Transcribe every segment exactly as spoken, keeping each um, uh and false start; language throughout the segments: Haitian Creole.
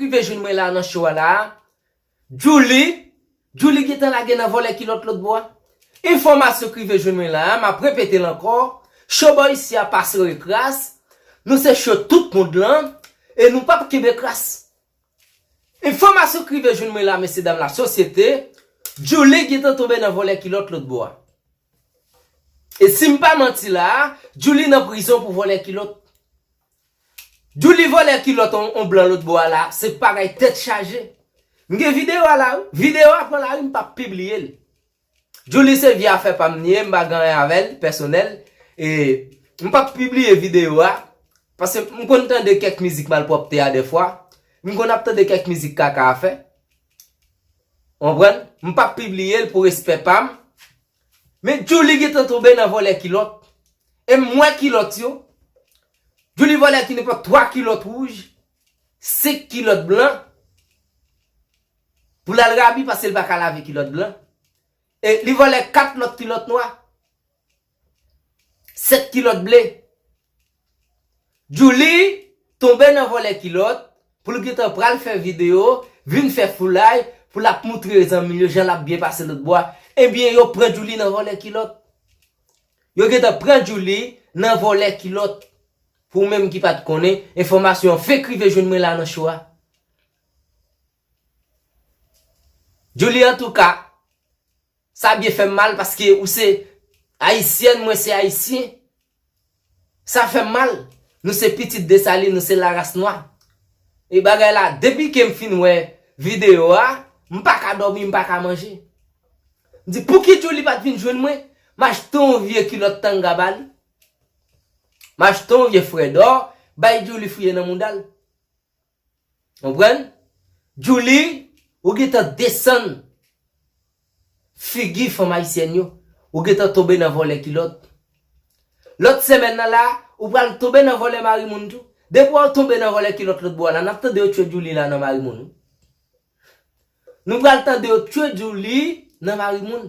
Rive jwenn mwen la nan show a la. Djouly, Djouly gentan lage nan vòlè kilòt lòt bò a. Enfòmasyon k rive jwenn mwen la, m ap repete l ankò. Show bò isi a pa sere kras. Nou se show tout mond lan. E nou p ap kenbe kras. Enfòmasyon k rive jwenn mwen la, mesye dam lasosyete, Djouly gentan tonbe nan vòlè kilòt lòt bò a. E si m pa manti la, Djouly nan prizon pou vòlè kilòt. Djouly vòlè kilòt on, on blan lòt bò a la, se bagay tèt chaje. M gen videyo a la, wi. Videyo a pran lari, m p ap pibliye l. Djouly se vye afè pa m li ye, m pa gen anyen avè l, pèsonèl. E m p ap pibliye videyo a, paske m konn tande kèk mizik malpwòpte a dèfwa. M konn ap tande kèk mizik kaka a fè. Konprann? M p ap pibliye l pou respè pa m. Men Djouly gentan tonbe nan vòlè kilòt. E m wè kilòt yo. Djouly vòlè ki nenpòt twa kilòt wouj, senk kilòt blan. Pou l al rabi paske l pa ka lave kilòt blan. E li vòlè kat lòt kilòt nwa. Sèt kilòt ble. Djouly tonbe nan vòlè kilòt pou l gentan pral fè videyo, vin fè foulay, pou l ap moutre zanmi l yo jan l ap byen pase lòt bò a. Ebyen, yo pran Djouly nan vòlè kilòt. Yo gentan pran Djouly nan vòlè kilòt. Pou ou menm ki pa t konnen, enfòmasyon an fenk rive jwenn mwen la nan show a. Djouly, antouka, sa byen fè m mal paske ou se ayisyèn, mwen se ayisyen. Sa fè m mal. Nou se pitit Desalin, nou se laras nwa. E bagay la, depi ke m fin wè videyo a, m pa ka dòmi, m pa ka manje. M di, pouki Djouly pa t vin jwenn mwen? M achte yon vye kilòt tanga ba li. M achte yon vye frèdò, bay Djouly fouye nan mouda l. Konprann? Djouly, ou gentan desann figi fanm ayisyèn yo. Ou gentan tonbe nan vòlè kilòt. Lòt semèn nan la, ou pral tonbe nan vòlè mari moun tou. Depi w tonbe nan vòlè kilòt lòt bò la, n ap tande yo tchwe Djouly la nan mari moun, wi. Nou pral tande yo tchwe Djouly nan mari moun.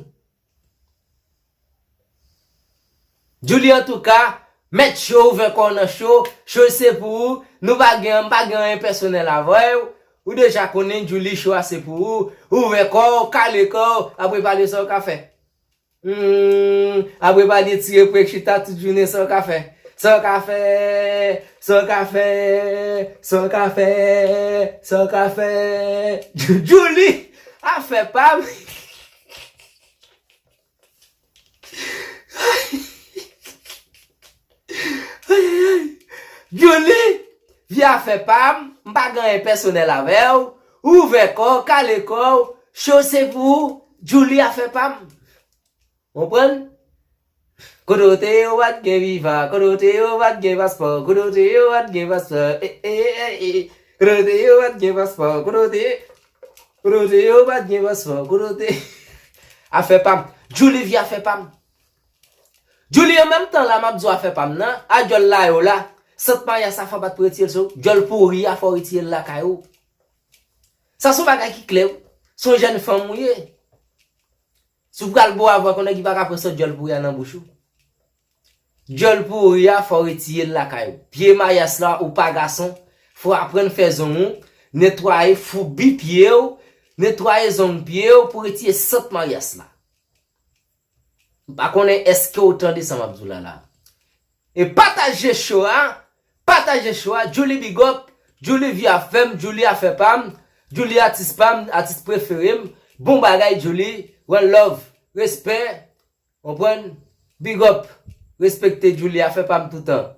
Djouly, antouka, mèt cho, ouvè kò w nan cho, cho se pou ou, nou pa gen, m pa gen anyen pèsonèl avè w, ou deja konnen Djouly, cho a se pou ou, ouvè kò w, kale kò w, apre pale sa w ka fè. Hmm, apre pale tire prek chita tout jounen, sa w ka fè. Sa w ka fè, sa w ka fè, sa w ka fè, sa w ka fè. Djouly, afè pa m. Djouly, vye afè pa m, m pa gen anyen pèsonèl avè w, ouvè kò w, kale kò w, cho se pou ou, Djouly afè pa m. Konprann? Kote w te ye, ou pa t gen viva, kote w te ye, ou pa t gen paspò, kote w te ye, ou pa t gen paspò, e, e, e, e, kote w te ye, ou pa t gen paspò, kote w te ye, kote w te ye, ou pa t gen paspò, kote w te ye. Afè pa m. Djouly vye afè pa m. Djouly, an menm tan la, m ap di w afè pa m nan, a djòl la yo la, sant maryaj sa fò w pa t pou retire l sou djòl pouri a, fò w retire l lakay ou. Sa se yon bagay ki klè, wi. Se yon jèn fanm ou ye. Si w pral bo avè yon nèg, li pa ka pran sant djòl pouri a nan bouch ou. Djòl pouri a, fò w retire l lakay ou. Pye mayas la, ou pa gason, fò w aprann fè zong ou, netwaye foubi pye w, netwaye zong pye w pou retire sant mayas la. M pa konnen èske w tande sa m ap di w la la. E pataje show a, pataje show a, Djouly big up, Djouly vye afè m, Djouly afè pa m, Djouly atis pa m, atis prefere m, bon bagay Djouly, one love, respè, konprann, big up, respekte Djouly afè pa m toutan.